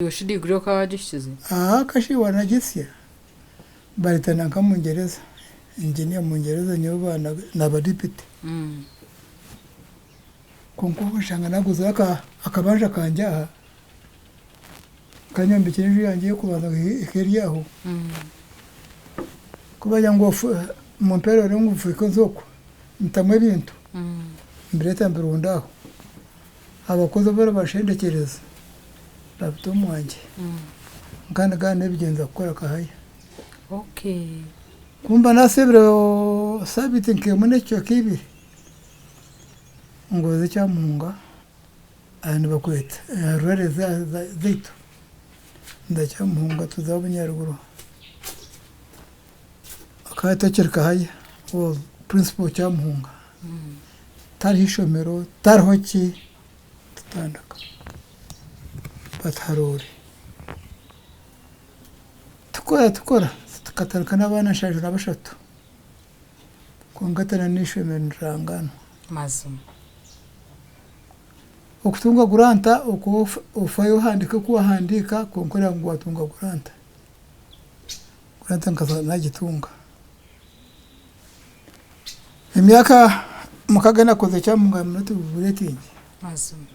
Iwe shi diguri okaba wagihikize? Aha kashi wanagisya bareta nanka mungyereza engineer mungyereza nyowe ba naba deputy kwonka obu nshanga naguzire akabanja kangye aha kanyombekire enju yangye ey'okubanza eka eri aho ku barya ngu mumpe ngu nfuuke nze okwo ntamu ebintu mbireeta mbirunda aho. Abakozi obu barabashendekyereza babita omu mwangye nka nigaba n'ebigyenzi kukora kahaya. Ku mba naasibire sabiiti nk'emwe n'ekicweka ibiri, ngoza ekyamuhunga aha nibakweta aha rurare zaitu nza kyamuhunga tuza bunyaruguru hakaba hatakiri kahaya principal kyamuhunga. Tihariho ishomero, tihariho ki, tutandika batuha roore. Tukora tukora tukatandika n'abaana nshanju na bashatu kwonka tihariho n'eishomero nirirangaanwa. Mazima. Okutunga guranta okwo ofayo ohandiike oku wahandiika kwonka oreeba ngu watunga guranta. Guranta nkaza nagitunga. Emyaka mukaga nakoze kyamunga am not regretting. Mazima.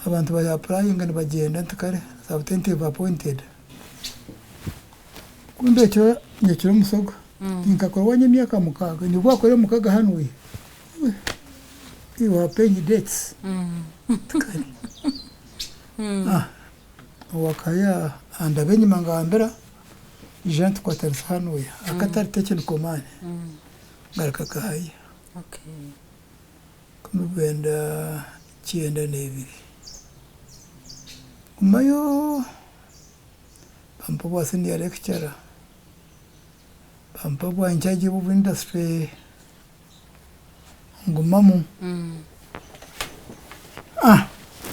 Abantu ba applyinga nibagyenda nti kare have appointed. Kumbe ekyo nyekiro omusoga nkakora wanya emyaka mukaga nibwo wakora mukaga hanu we you are paying debts nti kare owakaya andaba enyima angambira Ija ntukwatanise hanuya akatari technical man ngaruka kahaya enkumi rwenda kyenda nebiri ngumayo bampa obwa senior lecturer bampa obwa incharge obu industry ngumamu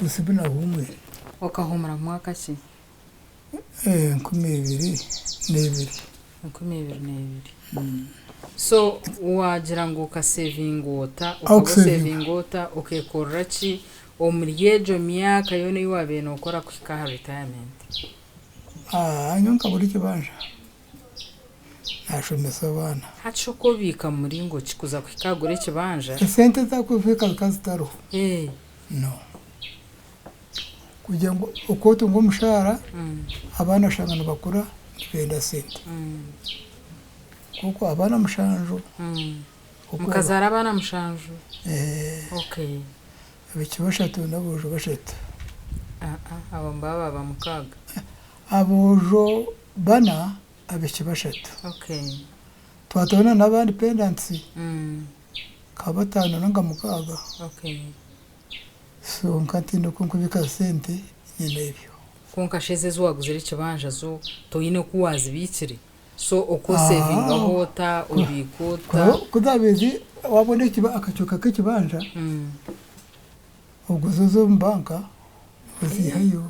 busi bunahumwire. Okahumura mwaka ki? 2002. 2002. So waagira ngu okasevinga ota, okaba osevinga ota, okeekorera ki omuri egyo myaka yoona ei waabaire nookora kuhika aha retirement? Nyowe nkagura ekibanja nashomesa abaana. Hati shi okobiika mu muringo ki kuza kuhika aha kugura ekibanja? Esente ezakubika zikaba zitariho. No. Kugira ngu oku otunga omushaara, abaana oshanga nibakura nibenda sente. Nk'oku abaana mushanju. Mukazaara abaana mushanju? Okay. Abaishiki bashatu n'aboojo bashatu. Abo nibaba baaba mukaaga. Aboojo bana, abaishiki bashatu. Okay. Twatoorana n'abandi pendants, nka bataano ninga mukaaga. Okay. So nka ntiine oku nkubika sente nyine ebyo. Kwonka shi ezo ezi waguzire ekibanja zo toine oku wazibiikire? So oku osevingaho ota, obiika ota? Ku zaabaire ziri wabona akacweka k'ekibanja oguza oza omu banka oziihayo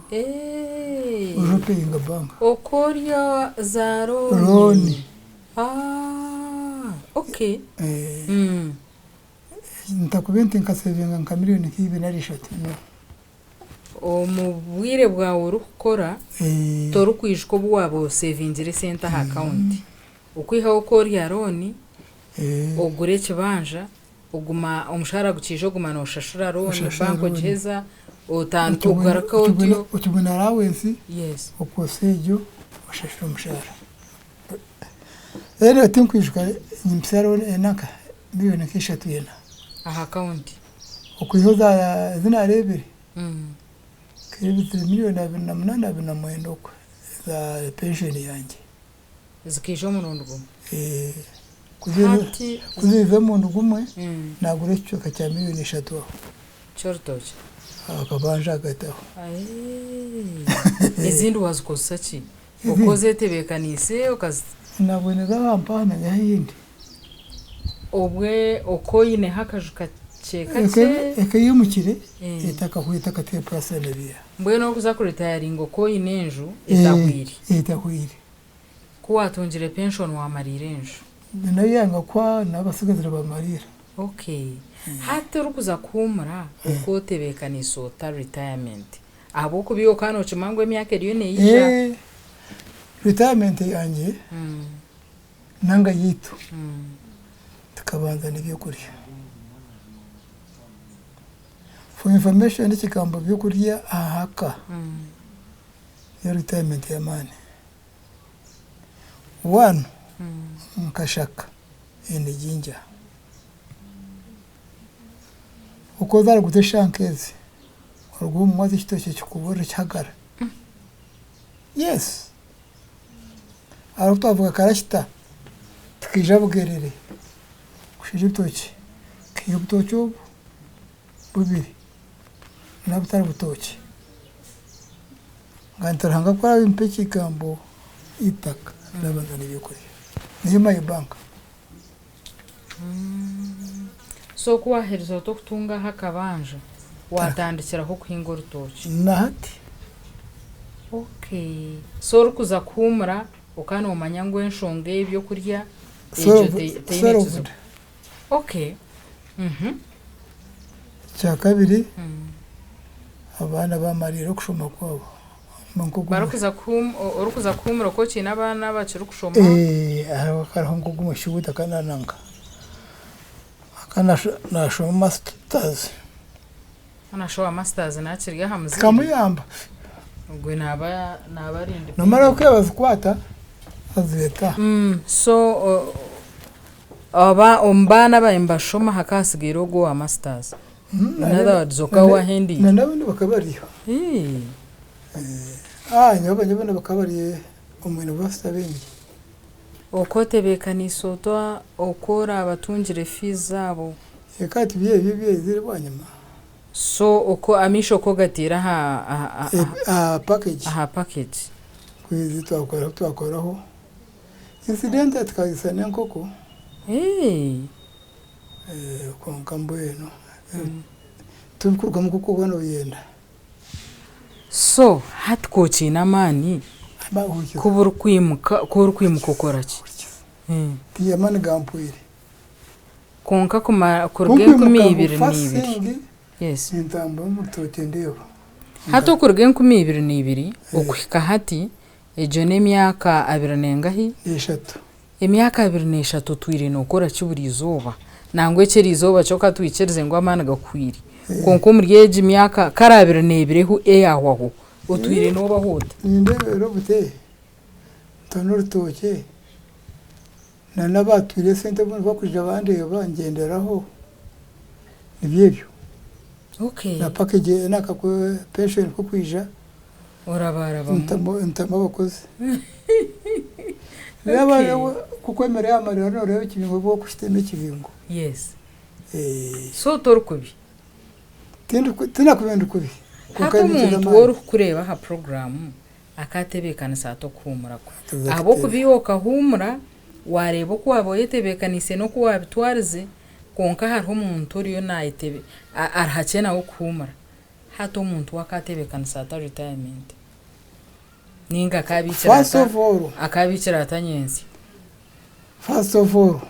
oza opeyinga banka. Oku orya za looni? Looni. Okay. Ntakubwire nti nkasevinga nka miriyoni nk'ibiri nari ishatu no. Omu bwire bwawe orikukora, torikwijuka obu waaba osevingire esente aha akawunti. Okwihaho ku orya looni, ogura ekibanja, oguma omushaara gukiija oguma nooshashura looni, banka ogiheza, otandika ogaruka otyo. Okibona allowance, okozesa egyo oshashura omushaara. Reero tinkwijuka nimpitsya looni enanka miriyoni nk'ishatu ina. Aha akawunti. Okwiha ezi naareebire, nk'ebizire miriyoni 28, 29 okwe eza penshoni yangye. Zikaija omurundi gumwe? Ku ziiza omurundi gumwe, naagura ekicweka kya miriyoni ishatu aho. Ky'orutookye? Akabanja ahagati aho. Ezindi waazikozesa ki? Oku ozetebeekaniise okazi. Nabwine zabampaho nanyaho eyindi. Obwe oku oyineho akaju kakye kakye. Eka eyimukire etakahwire etakateire purasita nebiha. Mbwenu orikuza ku ritayaringa oku oyine enju etahwire. Etahwire. Ku watungire penshoni wamariira enju. Nayo yanga kuhwa nabasigazire bamariira. Okay. Hati orikuza kuhumura oku otebeekaniise ota retirement? Ahabw'okuba iwe okaba nookimanya ngu emyaka eriyo neija. Eh, retirement yangye nanga yaitu tukabanza n'ebyokurya. For information ekigambo byokurya aha ka niyo retirement y'amaani. One, nkashaka and ginger. Oku ozaariguza eshaaha nk'ezi, oruga omu mwazyo ekitookye kikuburire kihagara. Yes, hariho obu twavuga karasita tukaija Bugerere kushaija ebitookye, tukaiha obutookye obu bubiri nabutari butookye. Nkagira nti Ruhanga ku arimpa ekigambo eitaka ndabanza n'ebyokurya. Niyo my bank. So ku waaherize ota okutunga aho akabanja, waatandikiraho kuhinga orutookye? Na hati. Okay. So orikuza kuhuumura okaba noomanya ngu enshonga ey'ebyokurya egyo teine kizibu? Okay. Ekyakabiri, abaana baamariire okushoma kwabo. Orikuza kuhuumura okaba okiine abaana abakiri kushoma? Hariho nk'ogu omushuubuzi akaba nanka, akaba nashoma masters. Nashoma masters nakiri aha muzaire? Kikamuyamba. Ogwe naaba naaba ari independent. Nomara ku yabazikwata azireeta. So aba omu baana ababaire nibashoma hakaba hatsigaire ogwo owa masters? In other words okaba wahendeire? Na n'abandi bakaba bariyo. Nyowe abandi bakaba bari omu university abaingi. Oku otebeekaniise ota oku oraabatungire fees zaabo? Eka ati ebyo ebyizire bwanyima. So oku amaisho oku ogataire aha aha Aha package. Aha package. Kwezi twakoraho twakoraho. Incidentally tukariisa n'enkoko. Kwonka mbwenu tibikurugamu nk'oku orikuba nooyenda. So hati ku okiine amaani, ku burikwimuka ku orikwimuka okora ki? Tihaine amaani gampweire. Kwonka kumara kuruga 2002. Yes. Nintambura omu rutookye ndeeba. Hati okuruga 2002 okuhika hati, egyo n'emyaka abiri n'engahi? N'eshatu. Emyaka 23 otwire nookora ki buri izooba? Nangwa eki eriizooba kyo ka twikirize ngu amaani gakuhweire. Kwonka omuri egi myaka kare 22 ehu eyaahwaho, otwire noobaho ota? Nindeebera obute ntone orutookye na n'abaatwire esente obundi bakwija bandeeba ngyenderaho nibyo ebyo. Na package n'aka pension kokwija. Orabaarabamu. Ntamu abakozi. Reeba kukwemera yamarira noreeba ekibingo obu okushutama ekibingo. Yes. So tori kubi? Tinakuba ndi kubi. Hati omuntu ou orikukureeba aha puroguraamu akaatebeekanisa ata okuhuumura kwe? Ahabw'okuba iwe okahuumura waareeba oku waaba oyetebeekaniise n'oku waabitwarize kwonka hariho omuntu oriyo naayetebe ari hakye nawe kuhuumura. Hati omuntu we akaatebeekanisa ata retirement? Nainga akaabiikira First ata of all, akaabiikira ata nyentsya? First of all,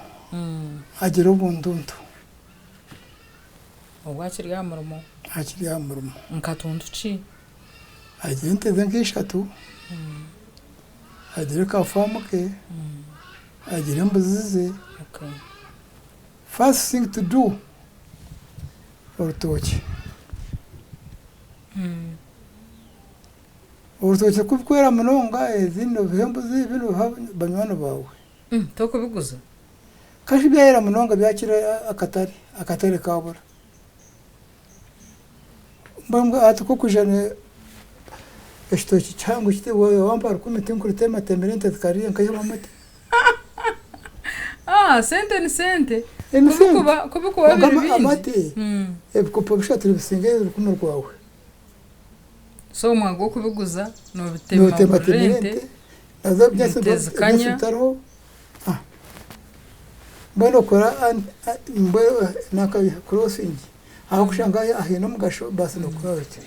agire obuntuntu. Obwo akiri aha murimo? Akiri aha murimo. Nka tuntu ki? Agire ente ze nk'ishatu, agire ka faamu ke, agire embuzi ze. Okay. First thing to do, orutookye. Orutookye ku rukwera munonga ebindi nobiha embuzi ebindi nobiha banywani baawe. Tokubiguza? Kashi byayera munonga byakira akatare, akatare kabura. Mbwenu hati kokwija ekitookye kihango kiti wampa rukumi tinkurutematemera ente zikarya nkaihamu amate. Ah, sente ni sente. Kubikuba kubikuba biri bingi. Amate ebikopo bishatu nibisinga orukumi rwawe. So omwanya gw'okubiguza nobitemagurira ente, ente zikanya. Mbwenu okora mbwenu naka crossing ahakushanga haine omugasho basi nokora oti.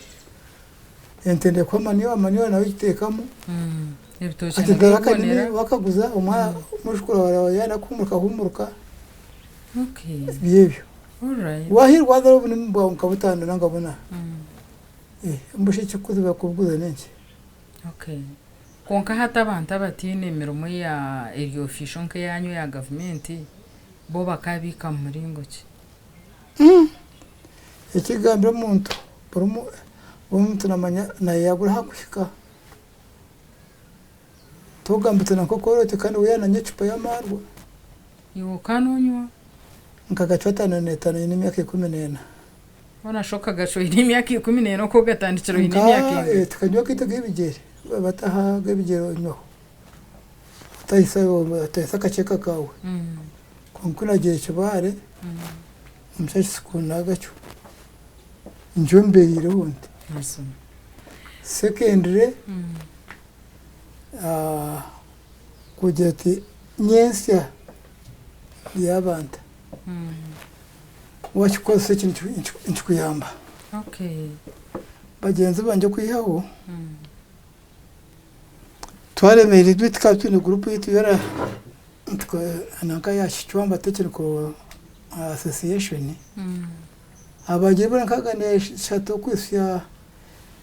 Ente nekuha manure, manure nayo ogiteekamu. Ebitookye Ati nabyo dore akanyonyi bibonera. wakaguza omwana omwishiki wawe yaayenda kuhumuruka humuruka Okay. byebyo. Alright. Waahirwa waza obunimi bwawe nka butaano nanga buna. Mbwenu shi ekirikukuziba kubuguza n'enki? Okay. Kwonka hati abantu abataine mirimo eya eri official nk'eyaanyu eya gavumenti, bo bakaabiika mu muringo ki? Ekigambire omuntu, buri muntu namanya nayeyagura ahakuhika. Togamba oti nanka okore oti kandi we yaananywa ecupa y'amaarwa. Iwe okanonywa? Nkagacwa ataano n'etaano nyine emyaka 14. Hoona shi okagacwa oine emyaka 14 oku ogatandikire oine emyaka enga? Tukanywa akaitu ag'ebigyere, bataha ag'ebigyere onywaho. Otahisa akakyeka kaawe. Kwonka ku naagiire Kibaare, omu church school naagacwa. Nikyo mbeireho nti. Secondly, kugira ati nyentsya y'abantu wakikozesa eki nikikuyamba. Bagyenzi bangye okwihaho twaremereirwe tukaba twine guruupu yaitu yoona nanka ya Kicwamba Technical Association, abagira ebiro 63 okuhitsya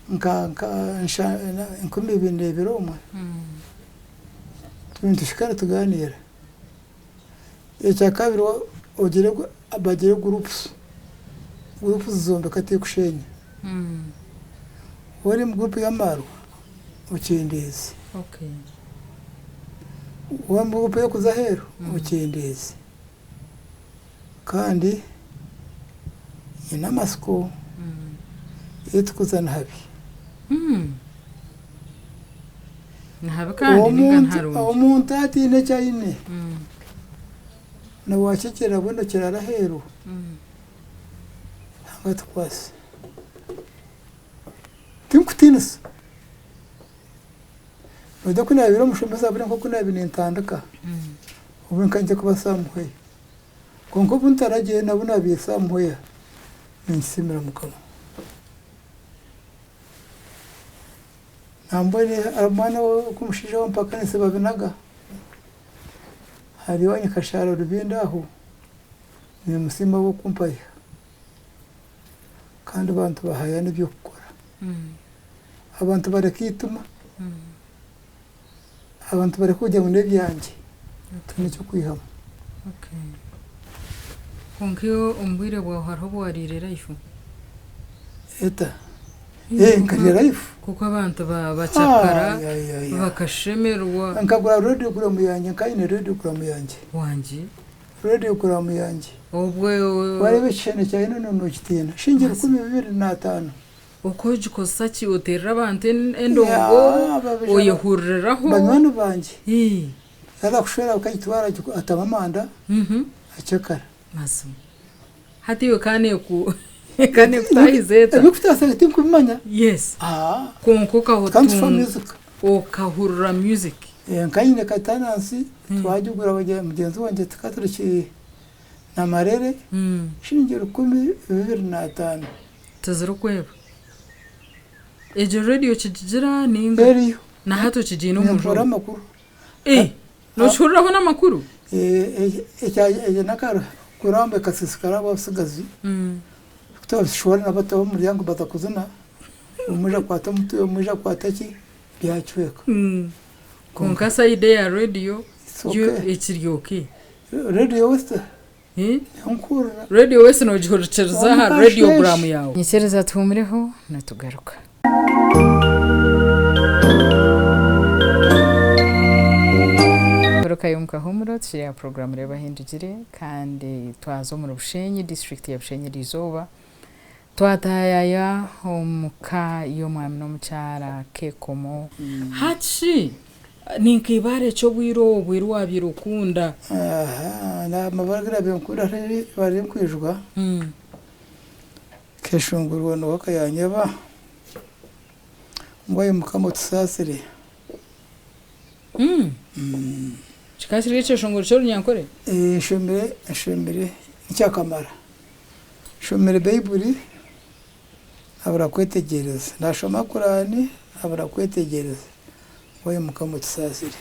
nka 2021 tube nituhika nitugaaniira. Ekyakabiri ogire bagire groups, groups zombeka tikushenya. Waaba ori omu group y'amaarwa okyendeeze. Waaba omu group y'okuza aheeru okyendeeze. Kandi nyine amatsiko ei turikuza ni habi. Ni habi kandi ninga ni harungi? Omuntu ataine eki aine, nowakikyera mbwenu okiraara aheeru, Ruhanga atukwase. Tinkutiinisa. Noija ku naabaire omushomesa buri nk'oku naabaire nintandika, obu nkangye kuba Samuhweya. Kwonka obu ntaragiire nabwo naabaire Samuhweya, ninkisiimira Mukama. Nambwenu omwana omushaija ow'omupakanisa babinaga, hariyo owa Nyakashaara Rubindi aho, nimusiima ahabw'okumpayo. Kandi abantu bahaya n'eby'okukora. Abantu bareka eitima, abantu bareka kugira ngu n'ebyangye, tihaine eky'okwihamu. Kwonka iwe omu bwire bwawe hariho obu wariire life? Eta? Nkarya life. Nk'oku abantu bacakara bakashemererwa. Nkagura radiogram yangye, nkaba nyine radiogram yangye. Wangi? Radiogram yangye. Obwe. Wareeba ekishushani kya enono nokitiina. Shilingi 2500. Oku ogikozesa ki? Oteerera abantu endongo, oyehuriraho? Banywani bangye. Yaaza kushwera akagitwara atamu amanda acekara. Mazima. Hati iwe ka neeku ka neekutaahiza eta? Ebirikutaasa tinkubimanya. Yes. Kwonka okahurira music. Nka nyine katanansi twagigura mugyenzi wangye tukaba turi Namarere shilingi 2500. Tizirikweba. Egyo radio okigigira ninga? Eriyo. Na hati okigiine omu nju? Nimpurira amakuru. Nokihuriraho n'amakuru? Egyo n'akaramba ekasiisikara ahabw'abatsigazi. Ku twabishora bataho omuryango baza kuzina, omwe akwata omutwe, omwe akwata ki, byacweka. Kwonka sayidi eya radio yo ekiri okay. Radio West niyo nkuhurira. Radio West nogihurikiriza aha radiogram yaawe. Nyikiriza tuhuumureho nitugaruka. Garukayo omu kahuumuro tukiri aha puroguraamu Reeba Ahindugire kandi twaza omuri Bushenyi, disiturikiti ya Bushenyi eriizooba twataayaaya omu ka y'omwami n'omukyara Kekomo. Hati shi ni nk'eibaare ki obwire obu eri waabaire okunda? Amabaare agu naabaire nkunda hariho eibaare eri nkwijuka, nkeshungurwa niwe akayanyeba ngu ai Mukama otusaasire. Kikaba kiri ekyeshongoro ky'orunyankore? Nshomire nshomire nikyakamara. Nshomire Baiburi nabura kwetegyereza, nashoma Kurani nabura kwetegyereza ngu ai Mukama otusaasire.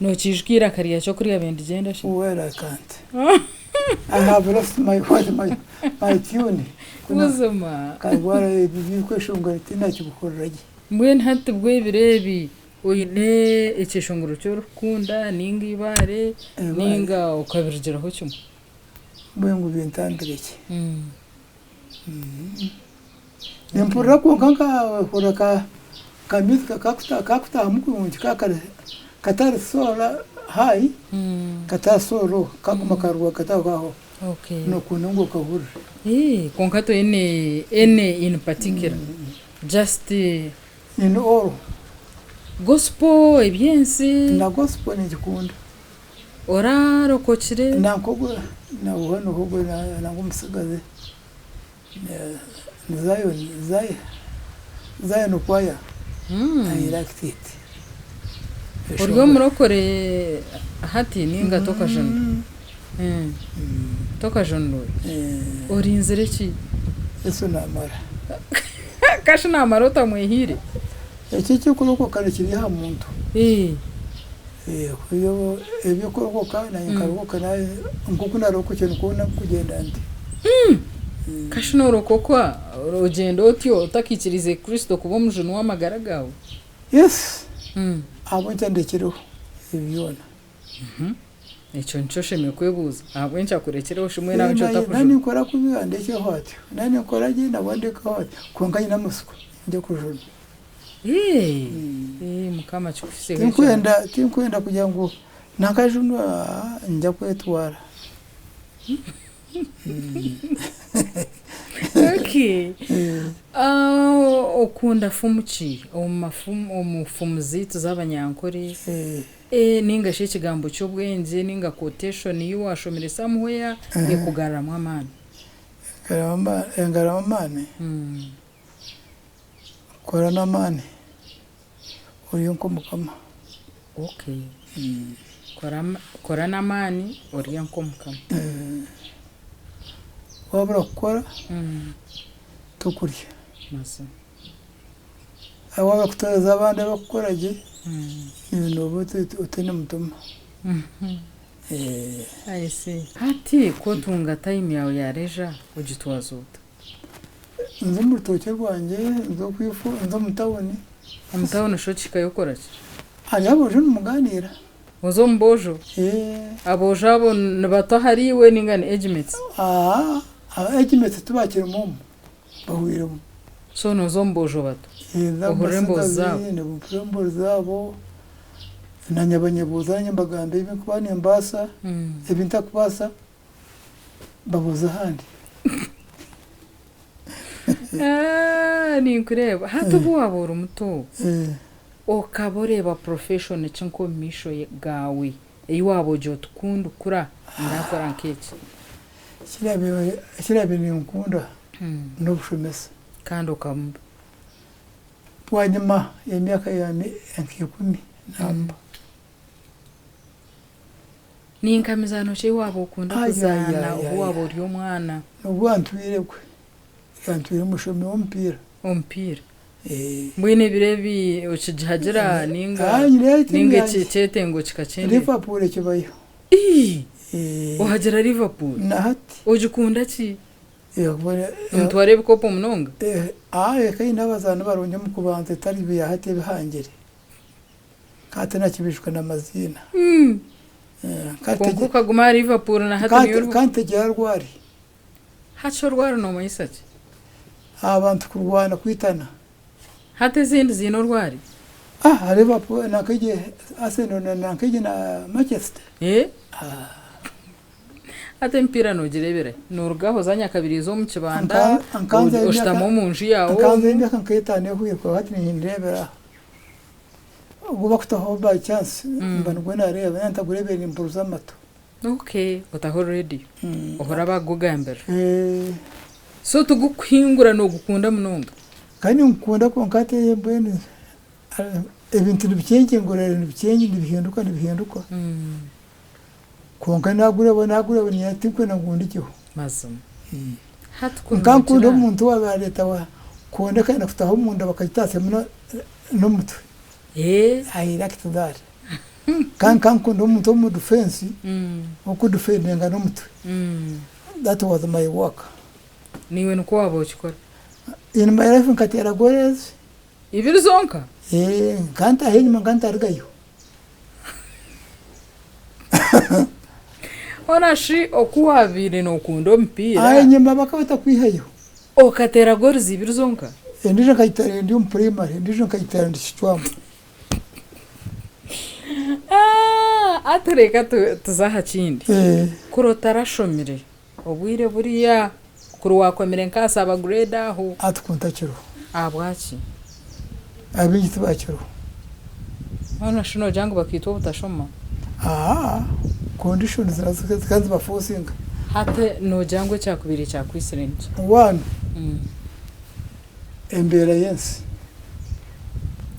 Nokiijuka eiraka ryakyo oku ryabaire nirigyenda shi? Well I can't. I have lost my what my my tune. Buzima. Nkarwara ebi by'okweshongora tindakibihurira gye. Mbwenu hati bwo ebiro ebi oine ekyeshongoro eki orikukunda ninga eibaare ninga okabirugiraho kimwe? Mbwenu ngu bintambire ki? Nimpurira kwonka nkahurira ka ka music kakutahamu kurungi katari so high katari so low kaguma kari rwagati aho aho nokunda ngu okahurira. Kwonka toine any in particular just. In all. Gospel, eby'ensi. Na gospel ningikunda. Orarokokire? Nanka ogwo nangwa nangwa omutsigazi. Zion Zion choir I liked it. Ori omurokore hati ninga tokajunirwe? Tokajunirwe? Orinzire ki? Yesu namara. Kashi namara otamwehiire? Eki eky'okurokoka nikiri aha muntu. Eby'okurokoka naanye nkarokoka nk'oku naarokokire nikwo ndikugyenda nti. Kashi noorokokwa ogyenda otyo otakaikiriize Kristo kuba omujuni w'amagara gaawe? Yes, ahabw'enki andekireho ebi byona? Ekyo nikyo oshemereire kwebuuza, ahabw'enki akurekireho shi mbwenu ahabw'enki Naaba otakujuna? ninkora kubi andekeho atyo, naaba ninkora gye nabwo andekeho atyo, kwonka nyine amatsiko ningya kujunwa. Mukama akikuhiseho ekyo. Tinkwenda kugira ngu nakajunwa ningya kwetwara. Okay. Okunda fumu ki omu fumu zaitu z'abanyankore ninga shi ekigambo ky'obwengye ninga quotation ei washomire somewhere ekugaruramu amaani? Engaruramu amaani? Kora n'amaani orye nk'omukama. Okay. Kora n'amaani orye nk'omukama. Waabura kukora tokurya. Mazima. Waaba kutooreza abandi abarikukora gye, iwe nooba otaine mutima. I see. Hati ku otunga time yaawe ya leisure ogitwaza ota? Nza omu rutookye rwangye, nza okwifu, nza omu tawuni. Omu tawuni shi okihikayo okora ki? Hariyo aboojo nimugaaniira. Oza omu boojo? Eeh. Aboojo abo ni bato ahariiwe ninga ni age mates? Aa, age mates tibakirimu omu, bahweiremu. So nooza omu boojo bato? Nza omu Ohurira emboozi basigazi, zaabo? mpurira emboozi zaabo, naanye banyebuuza naanye mbagambira ebi ndikuba nimbaasa, ebi ntarikubaasa. Babuuze ahandi. Ah, ninkureeba. Hati obu waaba ori muto, okaba oreeba profession ki nk'omu maisho gaawe ei waaba ogira oti ku ndikura ndakora nk'eki? Eki naabaire ninkunda n'obushomesa. Kandi okamuba? Bwanyima y'emyaka nk'ikumi namuba. Ni nka mizaano ki ei waaba okunda kuzaana obu waaba ori omwana? Ogu antwire gwe, antwire omushomi w'omupiira. Omupiira? Mbwenu ebiro ebi okigihagira ninga ninga ekyetengo kikakyendera? Liverpool ekibayo. Ii! Ohagira Liverpool? Na hati. Ogikunda ki? Nimutwara ebikopo munonga? Eka eine abazaani barungi omu kubanza etari bya hati ebihangire. Hati nakibijuka n'amaziina. Kwonka okaguma aha Liverpool na hati niyo oriho? Kandi tegyera rwari. Hati orwari nomanyisa ki? Abantu kurwana kwitana. Hati ezindi ziine orwari? Ah Liverpool nanka egyo Arsenal nanka egyo na Manchester. Eh? Hati emipiira nogireebera hi? Noruga aho oza Nyakabirizi omu kibanda, oshutama omu nju yaawe omu. Nkanza emyaka nk'etaano ehweire kwonka hati ningireebera aho. Ogu bakutaho by chance mba nigwo nareeba naaba ntagureebire nimpuruza amatu. Okay, otaho radio ohurira bakugugambira. So tigukuhingura nogukunda munonga? Kandi ningukunda kwonka hati mbwenu ebintu nibikyengyengurana nibihinduka nibihinduka kwonka nagureeba nagureeba niinyenda tinkwenda ngu ndugyeho. Mazima. Hati ku Nka nkunda noogira. omuntu owaaba areeta koona ekayenda kutaaha omunda bakagitaasyamu n'omutwe. Eeh. I liked that. Kandi nkankunda omuntu omu defense, orikudefendinga n'omutwe. That was my work. Naiwe nikwo waaba okikora? In my life nkateera goal ezi. Ibiri zonka? Nkantaaha enyima nkantarugayo. Hoona shi oku waabaire nookunda omupiira. Enyima bakaba batakwihayo. Okateera goals ibiri zonka? Endiijo nkagiteera ndi omu primary, endiijo nkagiteera ndi Kicwamba. Hati reka tuze aha kindi. Kuri otarashomire obwire buriya, kuri waakomire nk'aha saaba grade aho. Hati ku ntakiriho. Ahabwaki? Abaingi tibakiriho. Mbwenu shi noogira ngu bakaitwa obutashoma? Aa, conditions nazo zikaba nizibafosinga. Hati noogira ngu ekyakubaire kyakwitsire niki? One, embeera y'ensi.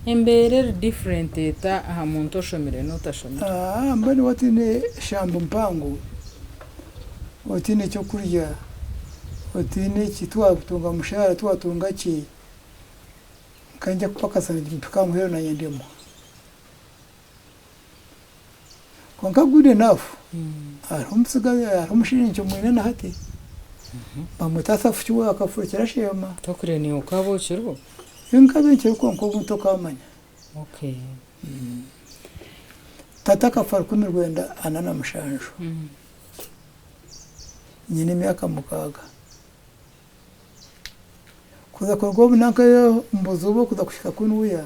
Embeera eri different eta aha muntu oshomire n'otashomire? Aa, mbwenu waaba otaine shambo mpango, otaine ky'okurya, otaine ki, tiwatunga mushaara, tiwatunga ki, Nkangya kupakasa mpika aha muheru nanye ndemwa. Kwonka good enough hariho omutsigazi hariho omushaija nkimwine na hati bamweta Asafu Kiwa Kafurukira Sheema. Tokureba niiwe okaba okiriho? Nkaba nkiriho kwonka obu tokamanya. Okay. Tata akafa 1947 nyine emyaka 6. Kuza kuruga obu nanka omu buzibu kuza kuhika kunuya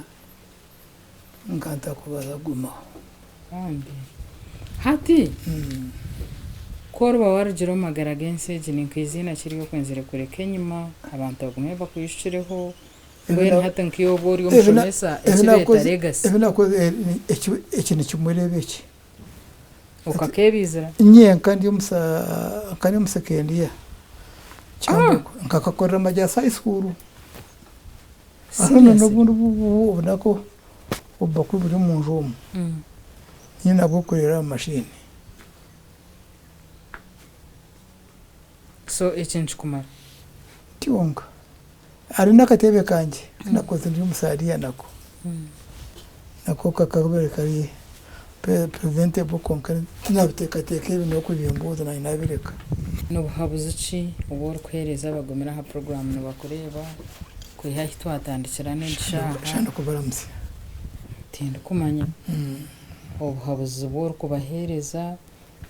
nka ntakubaasa kugumaho. Bambi. Hati ku oriba warugire omu magara g'ensi egi ni nk'eiziina ki eri okwenzire kureka enyima abantu bagume bakwijukireho mbwenu hati nk'iwe obu ori omushomesa eki beeta legacy? Ebi nakozire eki nikimwe reeba eki. Okakeebiizira? Nyenka ndi omu second year nkakakorera Magyasa High School. Hariho n'obundi obunaku obubakuri buri omunju omu nyine nabwo kurera aha machine. So eki nikikumara? Kyonka hariho n'akatebe kangye aku nakozire ndi omu third year nako, nako kakabaire kari presentable kwonka tinabiteekateeka ebi n'okubimbuuza naanye nabireka. Ni buhabuzi ki obu orikuheereza abagumire aha puroguraamu nibakureeba kwiha ahu twatandikira n'egi shaaha? Shana kubaramutsya. Tindikumanya. Obuhabuzi obu orikubaheereza,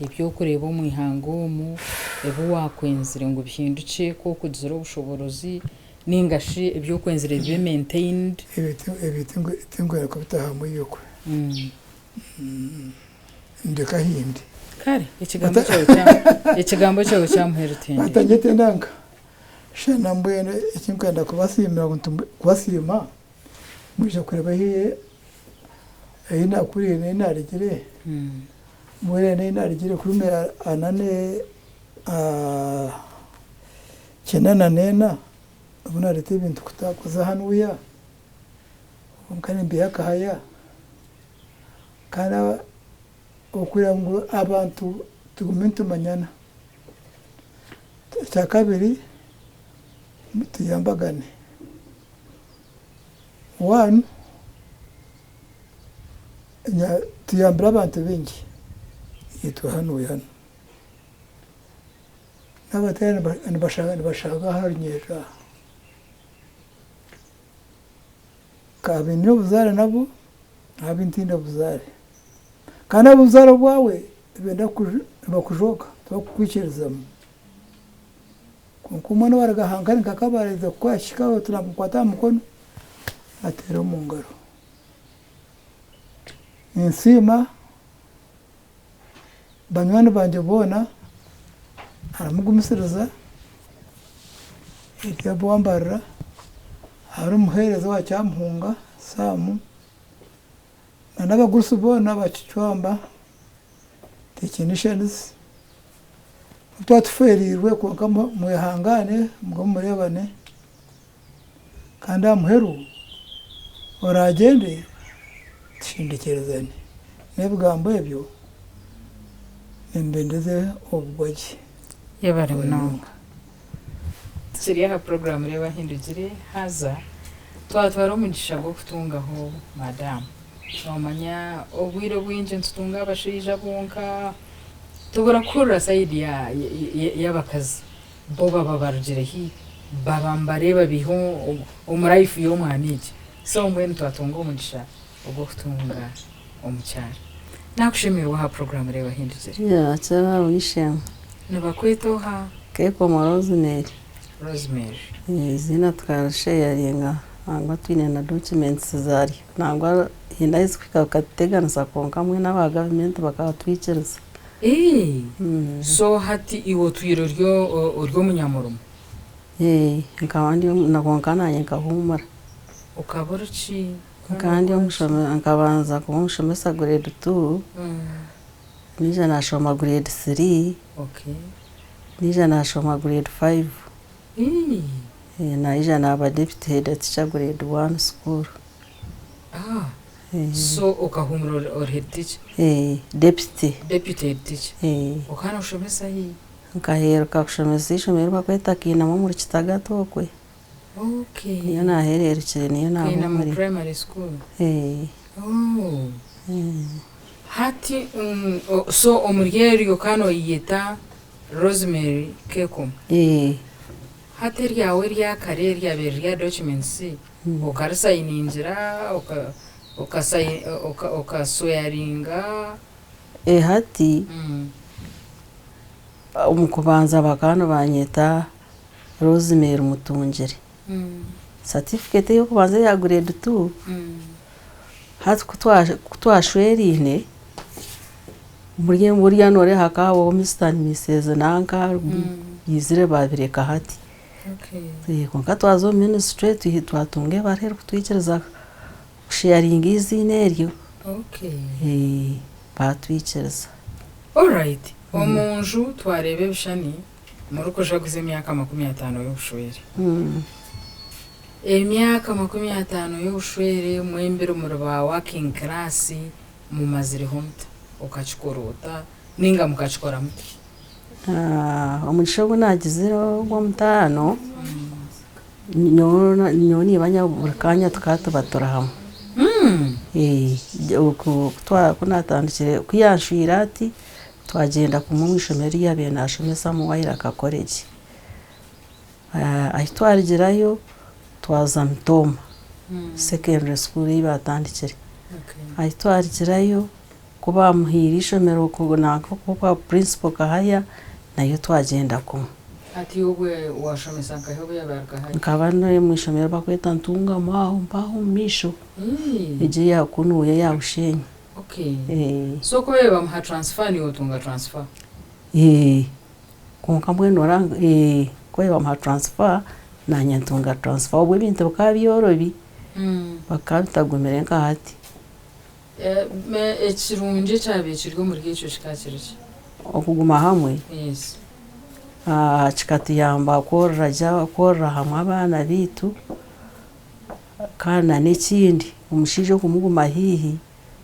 eby'okureeba omu ihanga omu, ebi waakwenzire ngu bihindukye ku okugizire obushoboorozi nainga shi ebi okwenzire bibe maintained. Ebyo tinkwenda kubitahamu ebyokwe. Ndeka ahindi. Kare ekigambo kyawe kya ekigambo kyawe kya muheru tuhendere. Batanyete nanka shana mbwenu ekinkwenda kubasiimira kubasiima mwija kureeba ahi nakuriire n'ahi naregire mbwenu n'ahi naregire kuri anane 94 obu nareeta ebintu kuza hanuya kwonka nimbiiha akahaya kandi okugira ngu abantu tugume nitumanyana. Ekyakabiri tuyambagane. One, tuyambire abantu baingi itwe hanuya hanu. N'abatari nibashanga aha runyiriri aha. Abaine obuzaare nabo n'abu ntaine buzaare. Kandi ab'obuzaare bwawe nibenda nibakujooka tibakukwikirizamu. Kwonka omwana owaaruga aha nka Kabale ariza kukwahika turamukwata aha mukono ateere omu ngaro. Ninsiima banywani bangye boona harimu Gumisiriza, Eliabu Wambarira, harimu omuheereza owa Kyamuhunga Sam, na n'abagurusi boona aba Kicwamba technicians. Nobu twaba tufeereirwe kwonka mwehangaane mugume mureebane kandi aha muheru oraagyende tushendekyerizane. N'ebigambo ebyo nimbendeze obugwagye. Yebare munonga. Tukiri aha puroguraamu Reeba Ahindugire haza twatwara omugisha gw'okutungaho madamu. Noomanya obwire obwingi nitutunga abashaija bonka, tubura kuhurira sayidi y'abakazi. Bo baba barugire hi? Baba nibareeba biiha omu life y'omwana egi. So mbwenu twatunga omugisha ogw'okutunga omukyara. Nakushemererwa aha puroguraamu Reeba Hindukire. Yakyera ow'eishe-emwe. Nibakweta oha? Kekomo Rosemary. Rosemary. Eiziina tukarisheyaringa nangwa twine na documents zaaryo nangwa haine ahu zirikuhika bikatuteganisa kwonka mbwenu aba gavumenti bakatwikiriza. So hati iwe otwire ori ori omunyamurimo? Nkaba ndi kwonka naanye nkahuumura. Okaba ori ki? Nkaba ndi omushome nkabanza kuba omushomesa grade two, naija naashoma grade three, naija naashoma grade five, naija naaba deputy head teacher grade one school. So okahuumura ori head teacher? Deputy. Deputy head teacher. Okaba nooshomesa hi? Nkaheeruka kushomesa eishomero eri barikweta Kiinama omuri Kitagata okwe. Niyo naahereerukire niyo Kiinama primary school? Hati so omuri eryo okaba nooyeyeta Rosemary Kekomo? Hati eryawe erya kare eryabaire riri aha documents okarisayiningira, okasweyaringa? Hati omu kubanza bakaba nibanyeta Rosemary Mutungire. Certificate ey'okubanza eya grade two, hati ku twashweraine, buriya nooreeba hakabaho Mister and Missus nanka baizire baabireka hati. Kwonka twaza omu ministry twatunga ebaruha erikutwikiriza kusheyaringa eiziina eryo, baatwikiriza. Alright, omunju twareeba ebishushani murikujaguza emyaka 50 y'obushwere. Emyaka 50 y'obushwere mwembiri muri ba working class mumazireho muta? Okakikora ota ninga mukakikora muta? Omugisha ogu naagizire ogw'omutaano, nyowe na iba buri kaanya tukaba tuba turi hamwe. Ku naatandikire, ku yaanshwire ati, twagyenda kumwe omu ishomero eri yaabaire naashomesamu Wairaka College. Ahi twarugirayo twaza Mitooma Secondary School ei baatandikire. Ahi twarugirayo ku baamuhaire eishomero nanka okuba principal Kahaya nayo twagyenda kumwe. Hati obwe waashomesa nkahi obu yaabaire ari Kahaya? Nkaba ndi omu ishomero eri barikweta Ntungamo aho mpaho omu maisho, egyo eya kunuuya eya Bushenyi. Okay. So ku baabaire bamuha transfer naiwe otunga transfer? Kwonka mbwenu oranga ku baabaire bamuha transfer naanye ntunga transfer obwo ebintu bikaba byorobi, bikaba bitagumire nka hati. Ekirungi ekyabaire kiri omuri ekyo kikaba kiri ki? Okuguma hamwe kikatuyamba kworora gye kworora hamwe abaana baitu kandi na n'ekindi omushaija okumuguma haihi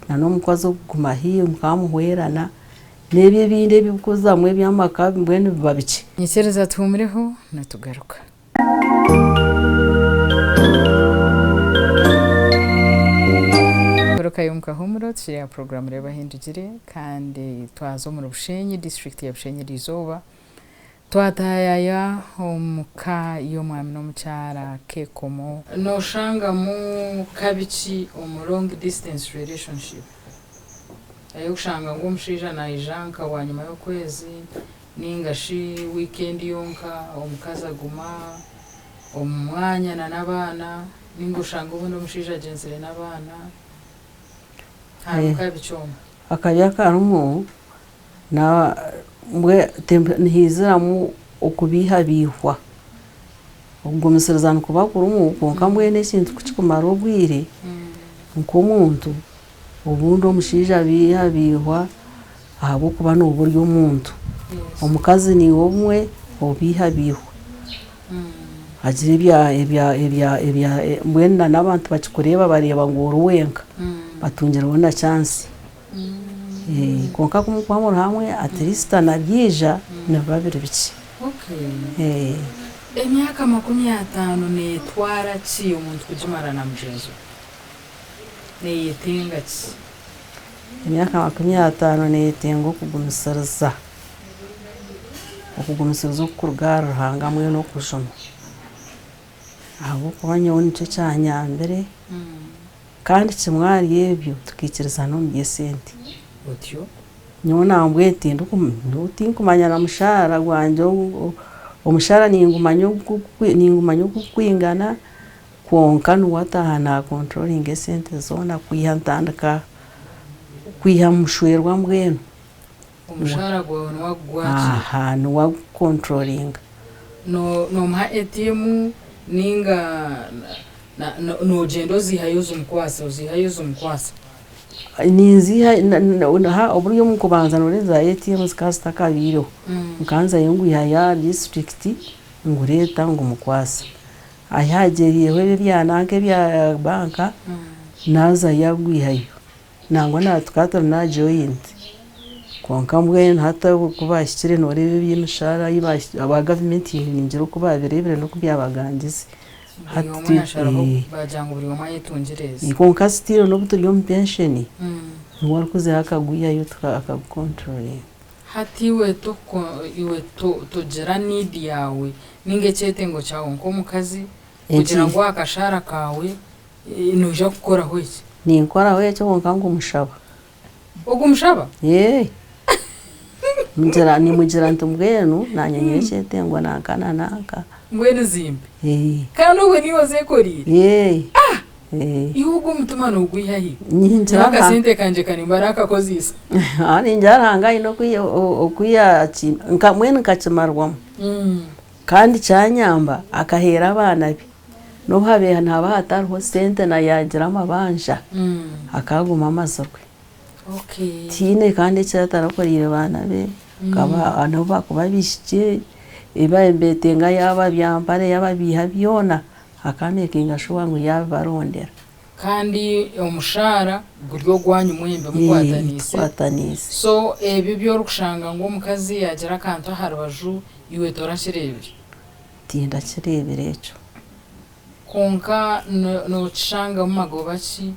na n'omukazi okuguma haihi mukaba muhwerana n'ebi ebindi ebirikuzamu eby'amaka mbwenu biba bikye. Nyikiriza tuhuumureho nitugaruka. Garukayo omu kahuumuro tukiri aha puroguraamu Reeba Hindugire kandi twaza omuri Bushenyi, disiturikiti ya Bushenyi eriizooba. Twataayaaya omu ka y'omwami n'omukyara Kekomo. Nooshangamu kabi ki omu long distance relationship? Ey'okushanga ngu omushaija naija nka bwanyima y'okwezi Ninga shi wiikendi yonka omukazi aguma omu mwanya na n'abaana, ninga oshanga obundi omushaija agyenzire n'abaana. Harimu kabi ki omwo? Akabi akarimu nihaiziramu okubeihabeihwa. Okugumisiriza nikuba kurimu kwonka mbwenu ekintu ku kirikumara obwire nk'omuntu, obundi omushaija abeihabeihwa ahabw'okuba nooba ori omuntu. Omukazi naiwe obumwe obeihabeihwa agira ebya mbwenu na n'abantu bakikureeba bareeba ngu ori wenka batungireho na chance. Kwonka ku murikuba muri hamwe at least nabyija nibiba biri bikye. Emyaka 50 neetwara ki omuntu kugimara na mugyenzi we? Neeyetenga ki? Emyaka 50 neeyetenga okugumisiriza. Okugumisiriza okukuruga ahari Ruhanga hamwe n'okujunwa. Ahabw'okuba nyowe nikyo kyanyambire kandi kimwe ahari ebyo tukaikirizana omu by'esente. Otyo? Nyowe nambwenu tinkumanya na mushaara gwangye, omushaara ningumanya ningumanya oku gukwingana kwonka niwe ataaha naakonturoringa esente zoona kwiha ntandika kwiha mushwerwa mbwenu. Omushaara gwawe niwe agugwakiira? Aha, niwe agukonturoringa. Noomuha ATM nainga noogyenda oziihayo ozimukwatsa, oziihayo ozimukwatsa? Ninziiha oburi omu kubanza nooreeba za ATM zikaba zitakabaireho, nkanzayo ngwihayo aha disiturikiti ngureeta ngumukwatsa. Ahi hagyeriireho ebi ebya nanka ebya banka naazayo agwihayo. Nangwa na tukaba turi n'aha joyinti kwonka mbwenu hati ku baahikire nooreeba eby'emishaara ei aba gavumenti ningira oku baabireebire n'oku byabagangize. Buri omwe yasharaho bagira ngu buri omwe ayetungire eze. Kwonka still n'obu turi omu pensheni, niwe arikuzayo akagwihayo akagukonturoringa. Hati iwe iwe togira need yaawe ninga ekyetengo kyawe nk'omukazi kugira ngu aha kashaara kaawe Noija kukoraho eki? Ninkoraho ekyo kwonka ngumushaba. Ogumushaba? Ee. Ngira nimugira nti mbwenu naanye nyine ekyetengo nanka na nanka. Mbwenu zimpe. Ee. Kandi obwo niiwe ozekoreire? Ee. Ah! Ee. Iwe ogwo omutima noogwiha hi? Ningira Nyowe akasente kangye kari barakakozeise. Ningira Ruhanga aine oku yaaki mbwenu nkakimarwamu. Kandi kyanyamba akaheera abaana be. N'obu habaire nihaba hatariho sente na yaagira amabanja, akaguma amazirwe. Tihaine kandi eki atarakoreire baana be, n'obu baakuba abaishiki, ebi baabaire nibeetenga yaaba bya mpare yaaba biiha byona, akameekinga shuwa ngu yaabibarondera. Kandi omushaara guri ogwanyu mwembi mukwataniise. Tukwataniise. So ebyo ebi orikushanga ngu omukazi yaagira akantu aha rubaju iwe torakireebire? Tindakireebire ekyo. Kwonka nookishangamu magoba ki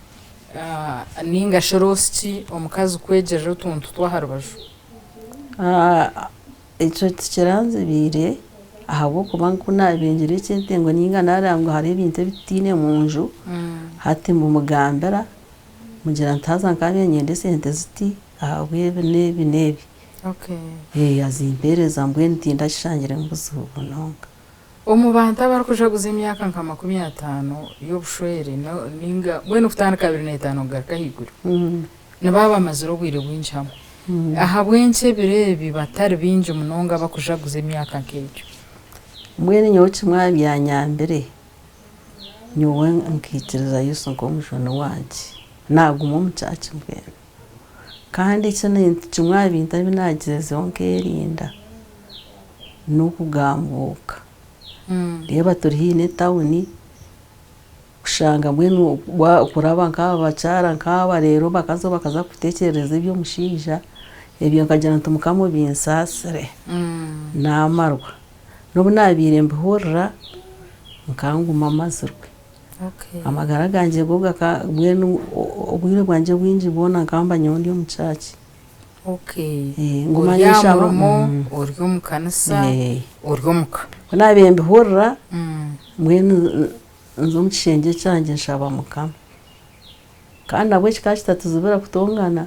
nainga shi loss ki omukazi kwegirira otuntu tw'aha rubaju? Ekyo tikiranzibiire ahabw'okuba ku naabaire ngira ekyetengo nainga naareeba ngu hariho ebintu ebi tutaine mu nju, hati mbimugambira, mugira nti haza nkaabaire niinyenda esente ziti ahabw'ebi n'ebi n'ebi. Azimpeereza mbwenu tindakishangiremu buzibu munonga. Omu bantu abarikujaguza emyaka nka 50 y'obushwere ninga mbwenu kutandika 25 kugaruka ahaiguru, nibaba bamazire obwire bwingi hamwe. Ahabw'enki ebiro ebi batari baingi munonga abakujaguza emyaka nk'egyo? Mbwenu nyowe kimwe aha byanyambire, nyowe nkaikiriza Yesu nk'omujuni wangye, naaguma omu church mbwenu. Kandi eki kimwe aha bintu ebi naagyezeho nkerinda n'okugambuuka. Reeba turi haihi n'etawuni kushanga mbwenu kuraba nk'aba bakyara nk'aba reero bakaza bakaza kutekyereza eby'omushaija, ebyo nkagira nti Mukama obinsaasire naamarwa. N'obu naabaire mbihurira nkanguma mazirwe. Amagara gangye go gaka mbwenu obwire bwangye bwingi bwona nkaba mba nyowe ndi omu church. Nguma Ori aha ninshaba. murimo, ori omu kanisa, ori omuka. Ku naabaire mbihurira, mbwenu nza omu kishengye kyangye nshaba Mukama. Kandi nabwo kikaba kitatuzibira kutongana.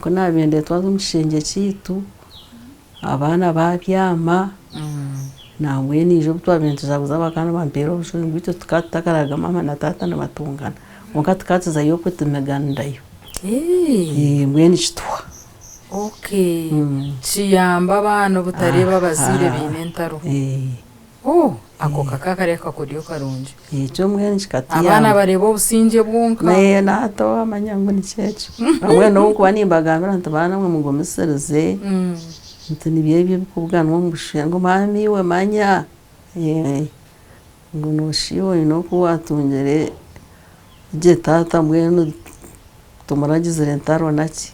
Ku naabaire ndeetwa nza omu kishengye kyaitu, abaana baabyama, nambwenu ija obu twabaire nitujaguza bakaba nibampeera obushwere ngu itwe tukaba tutakaraaga maama na taata nibatongana. Kwonka tukaba tuzayo okwe tumiganirayo. Mbwenu kituhwa. Okay. Kiyamba abaana obutareeba abazaire baine entaro. Oh, ako kaka kari akakodyo karungi. Ekyo mbwenu kikatuyamba. Abaana bareeba obusingye bwonka. Naye na hati owamanya ngu nikyo ekyo. Mbwenu n'obu nkuba nimbagambira nti baana mwe mugumisirize, nti nibyo ebi ebikubuganwa omu bushwere ngu maama iwe manya, ngu nooshusha iwe oine oku waatungire gye taata mbwenu tumuragizire ntaro naki.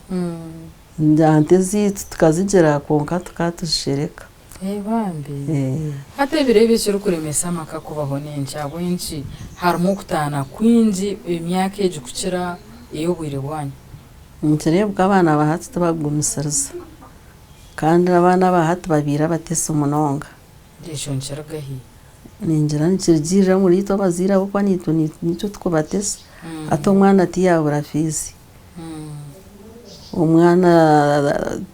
Ngira nti ezaitu tukazigira kwonka tukaba tuzishereka. Ee bambi. Hati ebiro ebi ekirikuremesa amaka kubaho n'enki? Ahabw'enki? Harimu okutaana kwingi emyaka egi kukira ey'obwire bwanyu. Nikireebeka abaana ba hati tibakugumisiriza kandi abaana aba hati babaire abatesi munonga. Ekyo nikiruga hi? Ningira nikirugiirira omuri itwe abazaire ahabw'okuba naitwe niitwe turikubatesa. Hati omwana tiyabura fiizi, omwana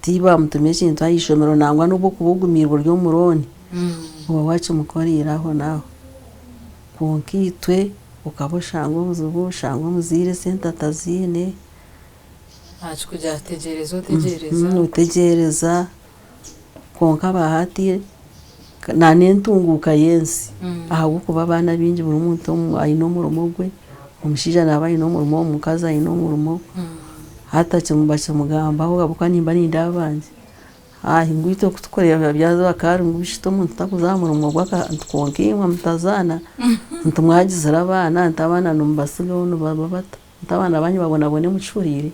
tibamutuma ekintu aha ishomero nangwa n'obu okuba ogumiirwe ori omu looni, oba wakimukoreire aho n'aho. Kwonka itwe okaba oshanga obuzibu, oshanga omuzaire esente ataziine. Akikugira ati tegyereza otegyereza. Otegyereza kwonka aba hati n'entunguuka y'ensi ahabw'okuba abaana abaingi buri muntu aine omurimo gwe, omushaija naaba aine omurimo, omukazi aine omurimo, hati bakimugambaho ahabw'okuba nimba nindeeba abangye. Ngu itwe ku turikureeba byaza bakaba ngu beitu omuntu takuza aha murimo gwe nti kwonka imwe mutazaana nti mwagizire abaana nti abaana nimubatsigaho nibaba bata nti abaana baanyu babonabone mukihuriire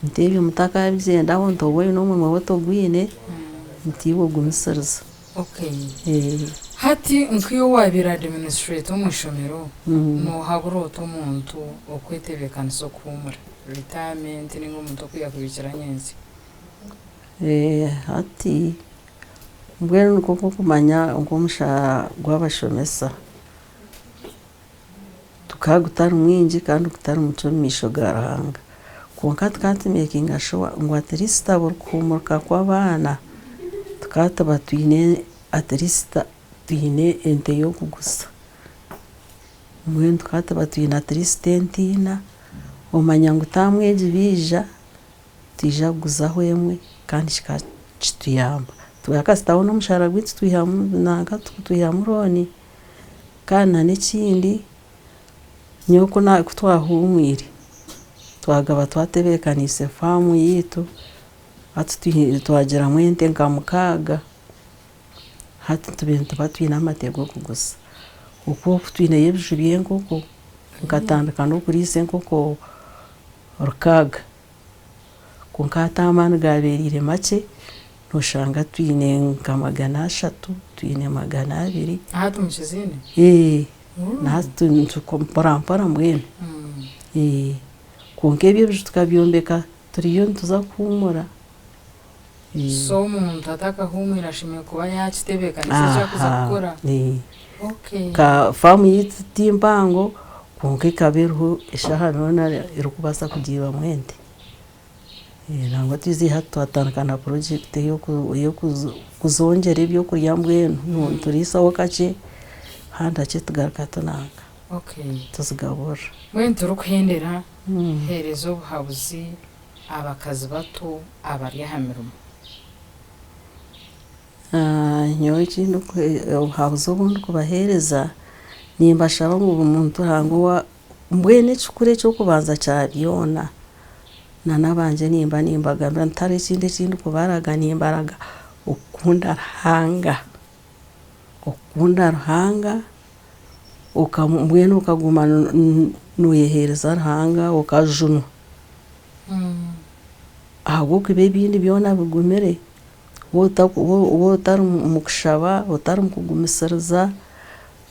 nti ebyo mutakabigyendaho nti oba oine omurimo oba otagwine nti iwe ogumisiriza. Hati nk'iwe owaabaire adiminisitureta omu ishomero, noohabura ota omuntu okwetebeekanisa okuhuumura, retirement nainga omuntu oku yaakubiikira nyentsya? Hati mbwenu nikwo nk'okumanya nk'omushara gw'abashomesa gukaba gutari mwingi kandi gutari mukye omu maisho ga Ruhanga. Kwonka tukaba tumekinga shuwa ngu at least buri kuhuumurika kw'abaana tukaba tuba twine at least twine ente y'okuguza. Mbwenu tukaba tuba twine at least ente ina, omanya ngu taamu egi baija Twija kuguzaho emwe kandi kikaba kituyamba. Twakazitaho n'omushara gwaitu twihamu nanka twihamu looni. Kandi na n'ekindi nyowe ku ku twahuumwire, twagaba twatebeekaniise faamu yaitu, hati twagiramu ente nka mukaaga, hati tubaire nituba twine amate g'okuguza. Okwo oku twineyo ebiju by'enkoko, nkatandika n'okuriisa enkoko rukaaga. Kwonka hati amaani gaabereire makye, noshanga twine nka 300, twine 200. Hati mukiziine? Ee, na hati mpora mpora mbwenu. Kwonka ebyo ebiju tukabyombeka turiyo nituza kuhuumura. So omuntu atakahuumwire ashemereire kuba yaakitebeekanisa eki arikuza kukora? Okay. Nka faamu yaitu ti mpango kwonka ekaba eriho eshaaha yoona erikubaasa kugiibwamu ente. Nangwa twizire hati twatandika na purojekiti ey'okuzongyera ebyokurya mbwenu nituriisaho kakye ahandi hakye tugaruka tunanka tuzigaburira. Mbwenu turikuhendera, heereza obuhabuzi abakazi bato abari aha mirimo. Nyowe obuhabuzi obu ndikubaheereza, nimbashaba ngu buri muntu Ruhanga owa mbwenu ekikuru eky'okubanza kya byona, na n'abangye nimba nimbagambira nti tihariho ekindi eki ndikubaraga, nimbaraga okukunda Ruhanga, okukunda Ruhanga mbwenu okaguma nooyeheereza Ruhanga okajunwa ahabw'okuba ebindi byona bigumire. Waaba otari omu kushaba, otari omu kugumisiriza,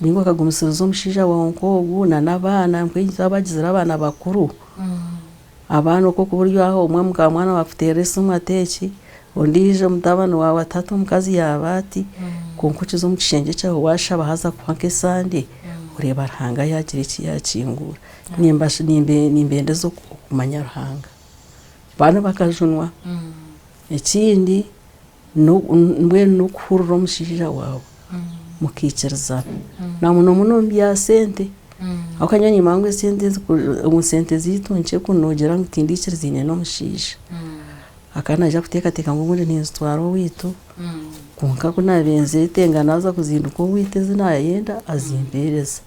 nainga okagumisiriza omushaija waawe nk'ogu na n'abaana mbwenu abagizire abaana bakuru, abaana okwo okuba ori aho omwe mukamwana waawe akuteerera esimu ati eki, ondiijo mutabani waawe ati hati omukazi yaaba ati, kwonka okiza omu kishengye kyawe waashaba haaza kuba nk'esande, oreeba Ruhanga yaagira eki yaakinguura. Nimbendeza okumanya Ruhanga. Abaana bakajunwa. Ekindi mbwenu n'okuhurira omushaija waawe mukaikirizana na muno muno omu bya sente ahabw'okuba nyowe nimanya ngu esente ezi ngu sente zaitu nkye kunu noogira ngu tindiikirizaine n'omushaija akaba naija kuteekateeka ngu obundi ninzitwara owaitu kwonka ku naabaire nzetenga naaza kuzinduka owaitu ezi naayenda azimpeereza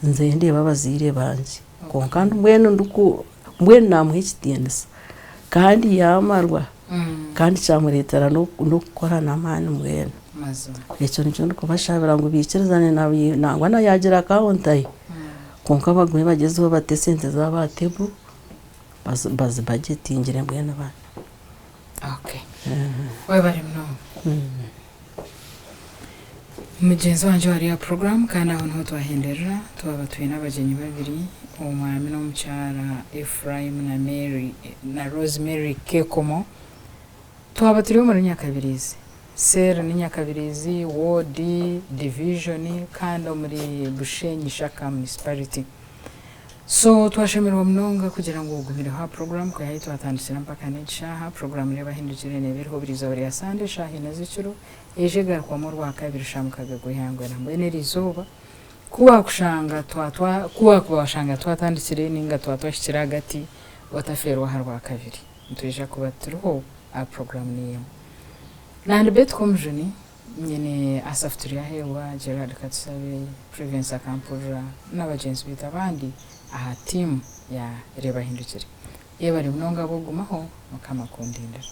nze ndeeba abazaire bangye kwonka mbwenu ndiku mbwenu naamuha ekitiinisa kandi yaamarwa kandi kyamureetera n'okukora n'amaani mbwenu. Ekyo nikyo ndikubashabira ngu baikirizane nangwa na yaagira akawunta ye kwonka bagume bagyezeho bate esente zaabo aha tebo bazibajetingire mbwenu bana. Webare munonga. Mugyenzi wangye wari aha puroguraamu kandi aho niho twahenderera twaba twine abagyenyi babiri omwami n'omukyara Ephraim na Mary na Rosemary Kekomo. Twaba turi omuri Nyakabiriizi, cell ni Nyakabiriizi, ward, division kandi omuri Bushenyi Shaka municipality. So twashemererwa munonga kugira ngu ogumireho aha puroguraamu kwiha ahi twatandikira mpaka n'egi shaaha. Puroguraamu reeba ahindukire neeba eriho buri izooba rya Sande eshaaha ina z'ekiro eija egarukwamu orwakabiri shaaha mukaga gw'eihangwe. Nambwenu eri izooba ku waakushanga twa twa ku waakuba waashanga twatandikire nainga twa twahikire ahagati otafeerwa aha rwakabiri. Nitwija kuba turiho aha puroguraamu niyo emwe. Nandi Betty Komujuni. Nyine Asaph Turyaheebwa, Gerald Katusabe, Prevence Akampurira n'abagyenzi baitu abandi aha tiimu ya Reeba Ahindukire. Yebare munonga ahabw'okugumaho, Mukama akundindire.